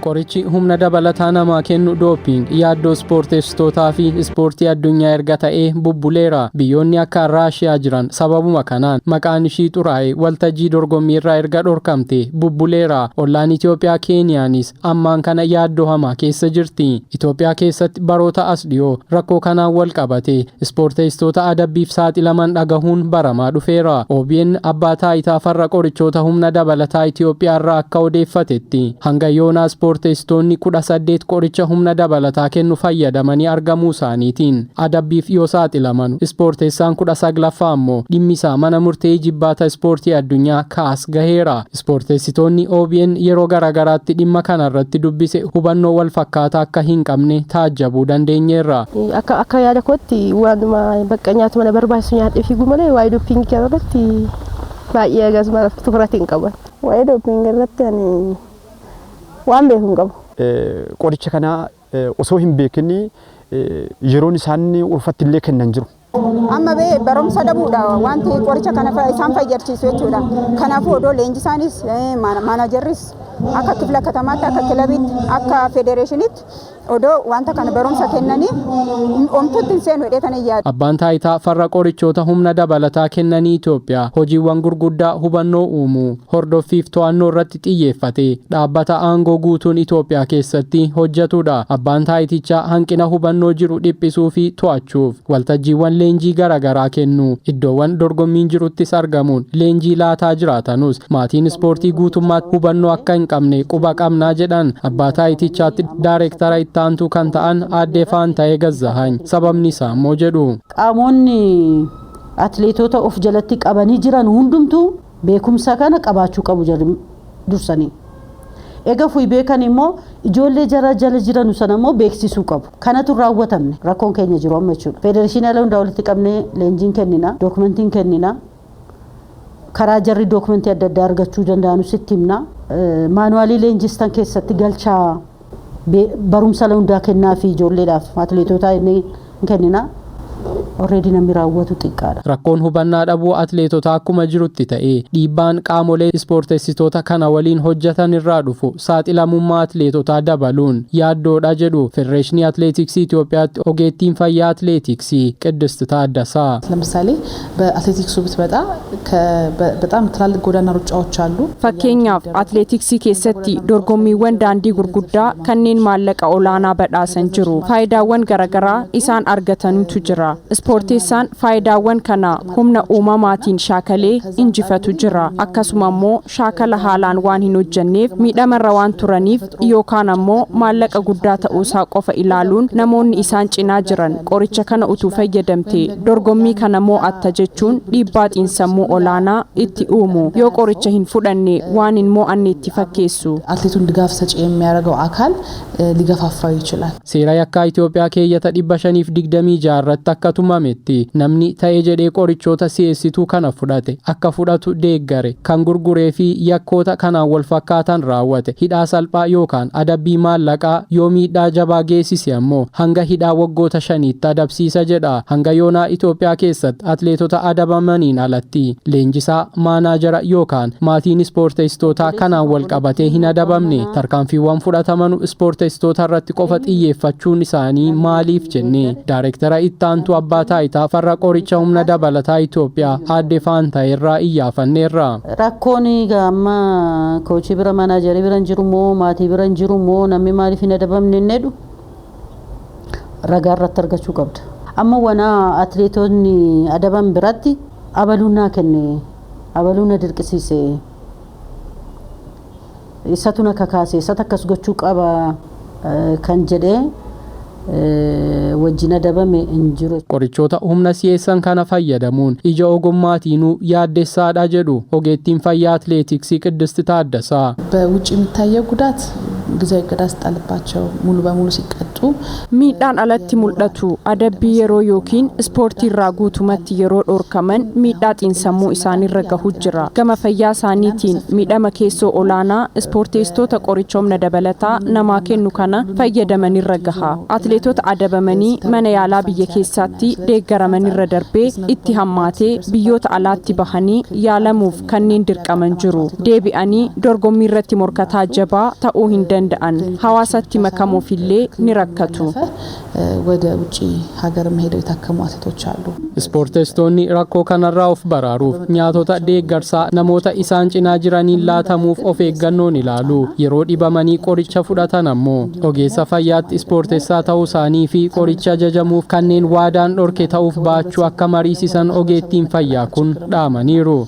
Qorichi humna dabalataa namaa kennu doping yaaddoo ispoorteessitootaa fi ispoortii addunyaa erga ta'ee bubbuleera. Biyyoonni akka Raashiyaa jiran sababuma kanaan maqaan ishii xuraa'e waltajjii dorgommii irraa erga dhorkamte bubbuleera. Ollaan Itoophiyaa Keeniyaanis ammaan kana yaaddoo hamaa keessa jirti. Itoophiyaa keessatti baroota as dhiyoo rakkoo kanaan wal qabate ispoorteessitoota adabbiif saaxilaman dhagahuun baramaa dhufeera. OBN abbaa taayitaa farra qorichoota humna dabalataa Itoophiyaa irraa akka odeeffatetti, hanga yoonaa ispoorteessitoonni 18 qoricha humna dabalataa kennu fayyadamanii argamuu isaaniitiin adabbiif yoo saaxilaman, ispoorteessaan 19ffaa ammoo dhimmi isaa mana murtee jibbaata ispoortii addunyaa kaas gaheera. Ispoorteessitoonni OBN yeroo garaagaraatti dhimma kanarratti dubbise hubannoo wal fakkaataa akka hin qabne taajjabuu dandeenyeerra. Akka yaada kootti, waanuma bakka nyaatuma na barbaachisu nyaadhee fiiguu malee waa'ee dopingii kanarratti baay'ee akkasuma tukurati hin qaban. Waa'ee dopingii irratti ani waan beeku hin qabu. Qoricha kana osoo hin beekin yeroon isaan ulfatti illee kennan jiru. Amma bee barumsa dhabuudha wanti qoricha kana isaan fayyadchiisu jechuudha. Kanaafuu odoo leenjisaanis, maanajarris, akka kifla katamaatti, akka kilabiitti, akka federeeshiniitti odoo wanta kana barumsa kennanii omtuutti hin seenu jedhee tan yaadu. Abbaan taayitaa farra qorichoota humna dabalataa kennanii Itoophiyaa hojiiwwan gurguddaa hubannoo uumuu, hordoffiif to'annoo irratti xiyyeeffate dhaabbata aangoo guutuun Itoophiyaa keessatti hojjetudha. Abbaan taayitichaa hanqina hubannoo jiru dhiphisuu fi to'achuuf waltajjiiwwan leenjii garaagaraa kennu, iddoowwan dorgommiin jiruttis argamuun leenjii laataa jiraatanus, maatiin ispoortii guutummaatti hubannoo akka hin qabne quba qabnaa jedhan abbaa taayitichaatti daayireektara itti aantuu kan ta'an aadde Faanta'ee Gazzahaany. Sababni isaa immoo jedhu, Qaamonni atleetota of jalatti qabanii jiran hundumtuu beekumsa kana qabaachuu qabu jarri dursanii. Egaa fuyi beekan immoo ijoollee jara jala jiranu sana immoo beeksisuu qabu. Kanatu hin raawwatamne, rakkoon keenya jiru amma jechuudha. Federeeshinii ala hundaa walitti qabnee leenjiin kennina, dookumentiin kennina. Karaa jarri dookumentii adda addaa argachuu danda'anu sitti himna. Maanuwaalii leenjistan keessatti galchaa, barumsa hundaa kennaa fi ijoolleedhaaf atleetotaa inni kennina. Already namni raawwatu xiqqaadha. Rakkoon hubannaa dhabuu atleetotaa akkuma jirutti ta'ee, dhiibbaan qaamolee ispoorteessitoota kana waliin hojjetan irraa dhufu saaxilamummaa atleetotaa dabaluun yaaddoodha jedhu Federeeshinii Atleetiksii Itoophiyaatti ogeettiin fayyaa atleetiksii ቅድስት Taaddasaa. ለምሳሌ በአትሌቲክሱ ብትመጣ በጣም ትላልቅ ጎዳና ሩጫዎች አሉ። Fakkeenyaaf, atleetiksii keessatti dorgommiiwwan daandii gurguddaa kanneen maallaqa olaanaa badhaasan jiru. Faayidaawwan garaagaraa isaan argatanutu jira. Ispoorteessaan faayidaawwan kana humna uumamaatiin shaakalee injifatu jira. Akkasuma immoo shaakala haalaan waan hin hojjenneef, miidhamarra waan turaniif, yookaan ammoo maallaqa guddaa ta'uusaa qofa ilaaluun namoonni isaan cinaa jiran qoricha kana utuu fayyadamte dorgommii kana mo'atta jechuun dhiibbaa xiinsammuu olaanaa itti uumu. Yoo qoricha hin fudhanne waan hin mo'anne itti fakkeessu. አትሌቱን ድጋፍ ሰጪ የሚያደርገው አካል ሊገፋፋው ይችላል። Seera yakkaa Itoophiyaa keeyyata 526 irratti akka tumametti, namni ta'ee jedhee qorichoota si'eessituu kana fudhate, akka fudhatu deeggare, kan gurguree fi yakkoota kanaan wal fakkaatan raawwate hidhaa salphaa yookaan adabbii maallaqaa, yoo miidhaa jabaa geessise ammoo hanga hidhaa waggoota 5tti adabsiisa jedha. Hanga yoonaa Itoophiyaa keessatti atleetota adabamaniin alatti leenjisaa, maanaajara yookaan maatiin ispoorteessitootaa kanaan wal qabatee hin adabamne. Tarkaanfiiwwan fudhatamanu ispoorteessitoota irratti qofa xiyyeeffachuun isaanii maaliif jennee daayireektara ittaantuu abbaa taayitaa farra qoricha humna dabalataa Itoophiyaa aadde Faantaa irraa iyyaafanneerra. Rakkoon egaa amma koochii bira, maanaajarii bira hin jiru moo, maatii bira hin jiru moo, namni maaliif hin adabamne inni jedhu ragaa irratti argachuu qabda. Amma wana atleetonni adaban biratti abaluun naa kenne, abaluun na dirqisiise, isatu na kakaase, isatu akkas gochuu qaba kan jedhee wajjin adabame hin jiru. Qorichoota humna si'eessan kana fayyadamuun ija ogummaatiinuu yaaddessaadha jedhu ogeettiin fayyaa atleetiksii ቅድስት Taaddasaa. በውጭ የሚታየው ጉዳት ጊዜያዊ እገዳ ሲጣልባቸው፣ ሙሉ በሙሉ ሲቀጡ Miidhaan alatti mul'atu adabbii yeroo yookiin ispoortii irraa guutumatti yeroo dhorkaman miidhaa xiinsammuu isaanirra gahu jira. Gama fayyaa isaaniitiin miidhama keessoo olaanaa ispoorteessitoota qoricha humna dabalataa namaa kennu kana fayyadamanirra gaha. Atleetota adabamanii mana yaalaa biyya keessaatti deeggaramanirra darbee itti hammaatee biyyoota alaatti bahanii yaalamuuf kanneen dirqaman jiru. Deebi'anii dorgommii irratti morkataa jabaa ta'uu hin danda'an. Hawaasatti makamuufillee ni rakkatu. ወደ ውጪ ሀገርም ሄደው የታከሙ አትሌቶች አሉ። Ispoorteessitoonni rakkoo kanarraa of baraaruuf nyaatota deeggarsaa namoota isaan cinaa jiraniin laatamuuf of eeggannoon ilaalu. Yeroo dhibamanii qoricha fudhatan ammoo ogeessa fayyaatti ispoorteessaa ta'uu isaanii fi qoricha ajajamuuf kanneen waadaan dhorke ta'uuf baachuu akka mariisisan ogeettiin fayyaa kun dhaamaniiru.